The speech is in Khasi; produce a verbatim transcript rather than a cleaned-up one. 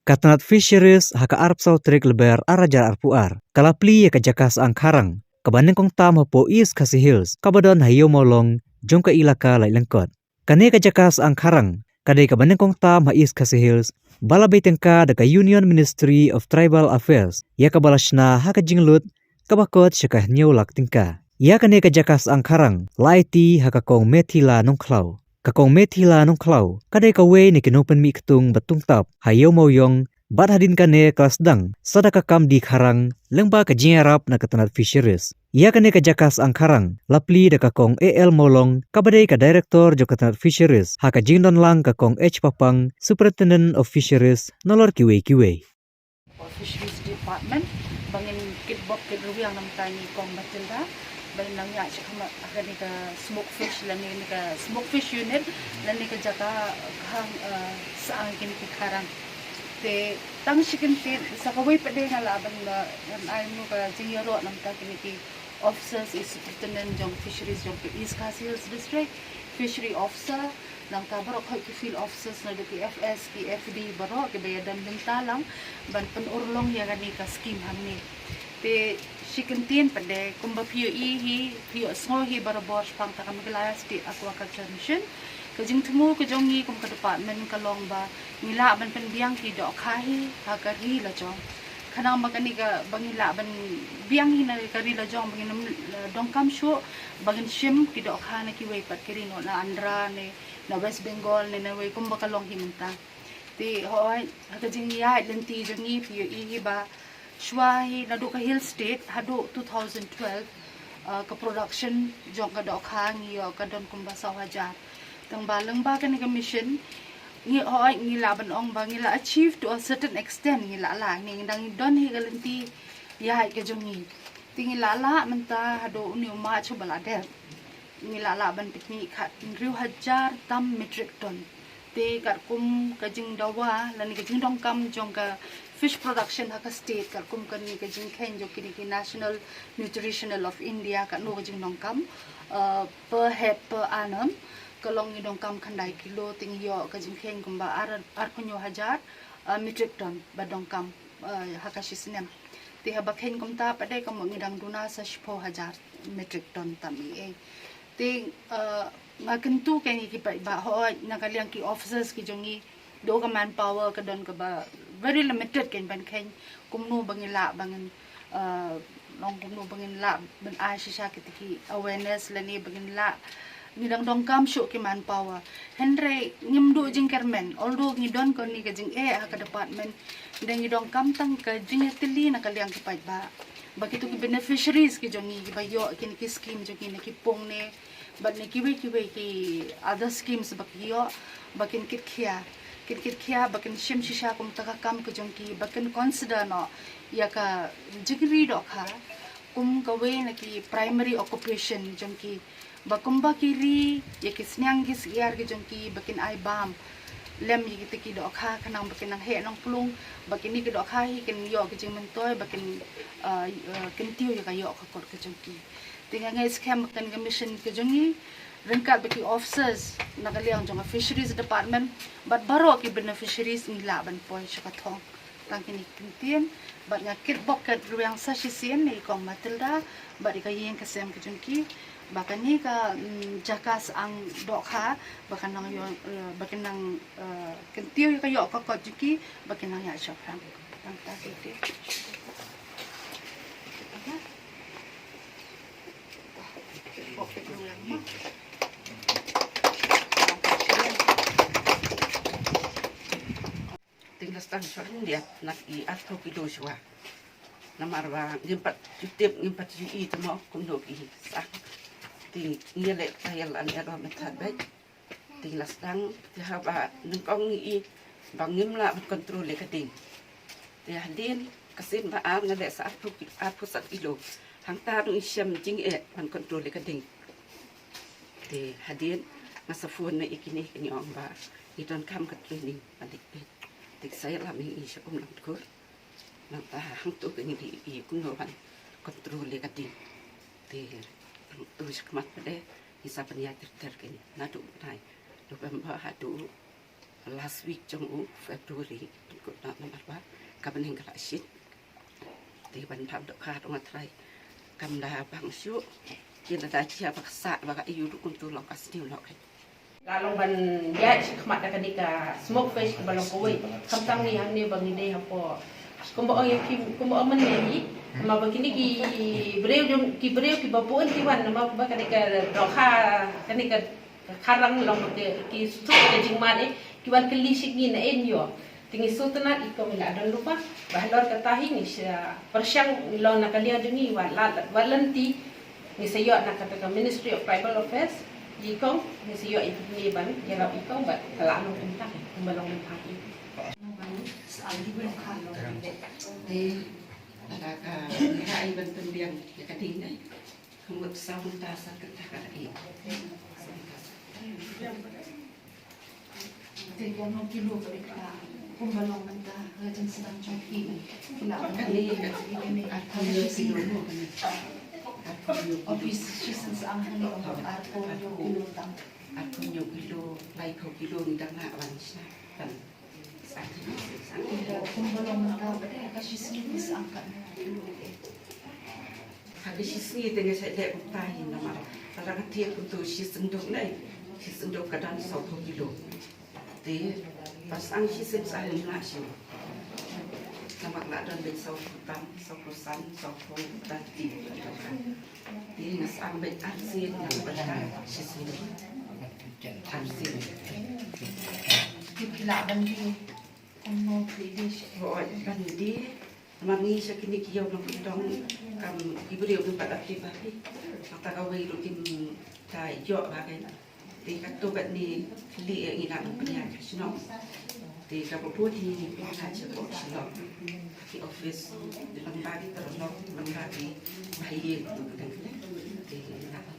Ka tnat Fisheries ha ka arphew saw tarik Lber ar hajar arphew ar ka la plie ïa ka jaka sah angkharang kaba nyngkong tam hapoh East Khasi Hills kaba don ha Ïew Mawlong jong ka ilaka Laitlengkot. Kane ka jaka sah angkharang ka dei kaba nyngkong tam ha East Khasi Hills ba la bei tyngka da ka Union Ministry of Tribal Affairs, ïa kaba la shna ha ka jinglut kaba kot sha ka hynñiew lak tyngka. Ïa kane ka jaka sah angkharang la aiti ha ka Kong Methila Nongkhlaw. Ka Kong Methila Nongkhlaw ka dei kawei na ki nongpynmih ktung ba tungtap ha Ïew Mawlong, bad hadien kane ka la sdang sa da ka kam die kharang lyngba ka jingïarap na ka tnat Fisheries. Ïa kane ka jaka sah angkharang la plie da ka Kong A L Mawlong kaba dei ka Director jong ka tnat Fisheries, ha ka jingdon lang ka Kong H Papang, Superintendent of Fisheries, nalor kiwei kiwei. Fisheries Department, ba ngin kitbok kitrwiang namar ka Kong Matilda, ba ngin nang ïaid shakhmat ha kane ka smoke fish lane ka smoke fish unit lane ka jaka khang, eh, sah ïa kine ki kharang. Te tang shi kyntien, sa kawei pat de nga lah ban, eh, ban ai mo ka jingïaroh namar ka kine ki officers, i Superintendent jong Fisheries jong ka East Khasi Hills District, Fishery Officer, nangta baroh ki Field Officers na ki F S, ki F D baroh kiba ïadon bynta lang ban pynurlong ïa kane ka scheme hangne. Te shi kyntien pat de, kumba phi ïohi hi, phi ïohsngew hi barabor shaphang ka Meghalaya State Aquaculture Mission. Ka jingthmu ka jong ngi kum ka department ka long ba ngi lah ban pynbiang ki dohkha hi ha ka ri la jong. Khnang ba kane kaba ngi lah ban biang hi na ka ri la jong ba ngin ym, eh, donkam shuh ba ngin shim ki dohkha na kiwei pat ki ri, noh na Andhra ne na West Bengal ne na wei kumba ka long hi mynta. Te hooid, ha ka jingïaid lynti jong ngi phi ïohi hi ba shuwa hi naduh ka Hill State haduh two thousand twelve, uh, ka production jong ka dohkha ngi ïoh ka don kumba saw hajar. Tang ba lyngba kane ka mission ngi, hooid, ngi lah ban ong ba ngi lah achieve to a certain extent, ngi lah lah, ngi dang don hi ka lynti ïaid ka jong ngi. Te ngi lah lah mynta haduh une u March uba la dep ngi lah lah ban pynmih khathynriew hajar tam metric ton. Te katkum ka jingdawa lane ka jingdonkam jong ka fish production ha ka state, katkum kane ka jingkheiñ jong kine ki National Nutritional of India, katno ka jingdonkam, uh, per head per annum, ka long ngi donkam khyndai kilo, te ngi ïoh ka jingkheiñ kumba ar, arphew hynñiew hajar, uh, metric ton ba donkam, uh, ha ka shi snem. Te haba kheiñ kumta pat de ka mut ngi dang duna sa shiphew hajar metric ton tam ei ei. Te, uh, nga kyntu kein ïa ki paidbah, hooid, na ka liang ki officers ki jong ngi, dei ka manpower ka don kaba very limited kein ban kheiñ kumno ba ngi lah ba ngin, uh, long kumno ba ngin lah ban ai shisha kita ki awareness lane ba ngin lah, ngi dang donkam shuh ki manpower. Hynrei ngim duh jingkyrmen, although ngi don kane ka jingeh ha ka department, hynrei ngi donkam tang ka jingïatylli na ka liang ki paidbah. Ba kito ki beneficiaries ki jong ngi kiba ïoh kine ki scheme jong ngi na ki pung ne bad na kiwei kiwei ki other schemes ba ki ïoh, ba kin kit khia, kin kit khia ba kin shim shisha kumta ka kam ka jong ki, ba kin consider noh ïa ka jingri dohkha kum kawei na ki primary occupation jong ki. Ba kumba ki ri ïa ki sniang ki syiar ki jong ki, ba kin ai bam lem ïa kita ki dohkha khnang ba kin nang heh nongplung, ba kine ki dohkha hi kin ïoh ka jingmyntoi, ba kin, uh, uh, kyntiew ïa ka ïoh ka kot ka jong ki. Te nga ngeit skhem ba kane ka mission ka jong ngi, ryngkat bad ki officers na ka liang jong ka Fisheries Department bad baroh ki beneficiaries, ngi lah ban poi sha ka thong. Tang kine ki kyntien, bad nga kitbok kitrwiang sa shisien ïa i Kong Matilda bad ïa ka ïing ka sem ka jong ki, ba kane ka, mm, jaka sah ang dohkha ba kan nang ïoh, eh, ba kan nang, eh, kyntiew ïa ka ïoh ka kot jong ki, ba kan nang ïaid shaphrang. Tang ta ki te. Te ngi la sdang shuwa khyndiat na ki arphew kilo shuwa. Namar ba ngim pat ju tip, ngim pat ju i te mo kumno ki sdang. Te ngi leh trial and error method beit. Te ngi la sdang, te haba nyngkong ngi i ba ngim lah ban control ïa ka ding. Te hadien ka sien ba ar nga leh sa arphew ki, arphew san kilo. Hangta ruh ngi shem jingeh ban control ïa ka ding. Te hadien nga sa phone na i kine, kine ong ba ngi donkam ka training ba dik beit. Te sa ïalam ïa i sha um Langtkur. Nangta hangto ka ngi dei i kumno ban control ïa ka ding. Te hangto shakhmat pat de ngi sa pynïaid ter ter kine naduh bnai November haduh Last week jong u February, kut na namar ba ka bneng ka la shit. Te ban pham dohkha dong a trai kam da bang shuh. Ki la da jia ba ka sah ba ka ïoh ruh kumtu long ka sniew long. La long ban ïaid shi khmat da kane ka smoke fish kaba long kawei. Khamtam ngi hangne ba ngi dei hapoh, kumba ong ïa ki, kumba ong mynne hi. Namar ba kine ki briew jong, ki briew kiba bun ki wan namar ba kane ka dohkha, kane ka ka kharang long ba ki, ki suk ka jingmane, ki wan kylli shi ngi na in ïoh. Te ngi sngewtynnat i kong i la don lypa, ba halor kata hi ngi sa pyrshang long na ka liang jong ngi wat la, wat lynti ngi sa ïoh na kata ka Ministry of Tribal Affairs, i kong ngi sa ïoh i kong ban ïarap i kong bad ka la long kumta kumba long lypa hi. Te lada ka ngi ha i ban pynbiang ïa ka ding ne. Ka mut saw kynta sa kynta ka la ïeh. Te ïa nong kilo ka dei ka kumba long mynta ka jingsdang jong phi. Ki la kane ka kane ka kane ka shisien. Office shisien sa ang hangne ka mut arphew kilo tang. Arphew kilo, laiphew kilo ngi dang lah wan shna. Tang. Sa ang hangne, sa ang. Kumba long mynta ba dei ka shisien ki sa ang ka kilo. Ha ka shisngi te nga sa leh kumta hi namar lada nga thied kumtu shi synduk ne, shi synduk ka don sawphew kilo. Te ba sa ang shisien sa ang ngim lah shuh. Namar la don beit sawphew tam, sawphew san, sawphew thirty. Te nga sa ang beit arsien na ka bynta shi synduk. Arsien. Te phi lah ban die kumno phi die shi? Hooid, ban die. Namar ngi sha kine ki ïew nongkyndong kam ki briew kim pat da plie bha phi. Nangta kawei ruh kim da ïoh bha kein. Te katto katne kylli ïa ngi lah ban pynïaid ha shnong. Te kaba bun hi ngi pynïaid shapoh Shillong. Ki office, lyngba ki paralok, lyngba ki bahaïing. Te ngi lah ban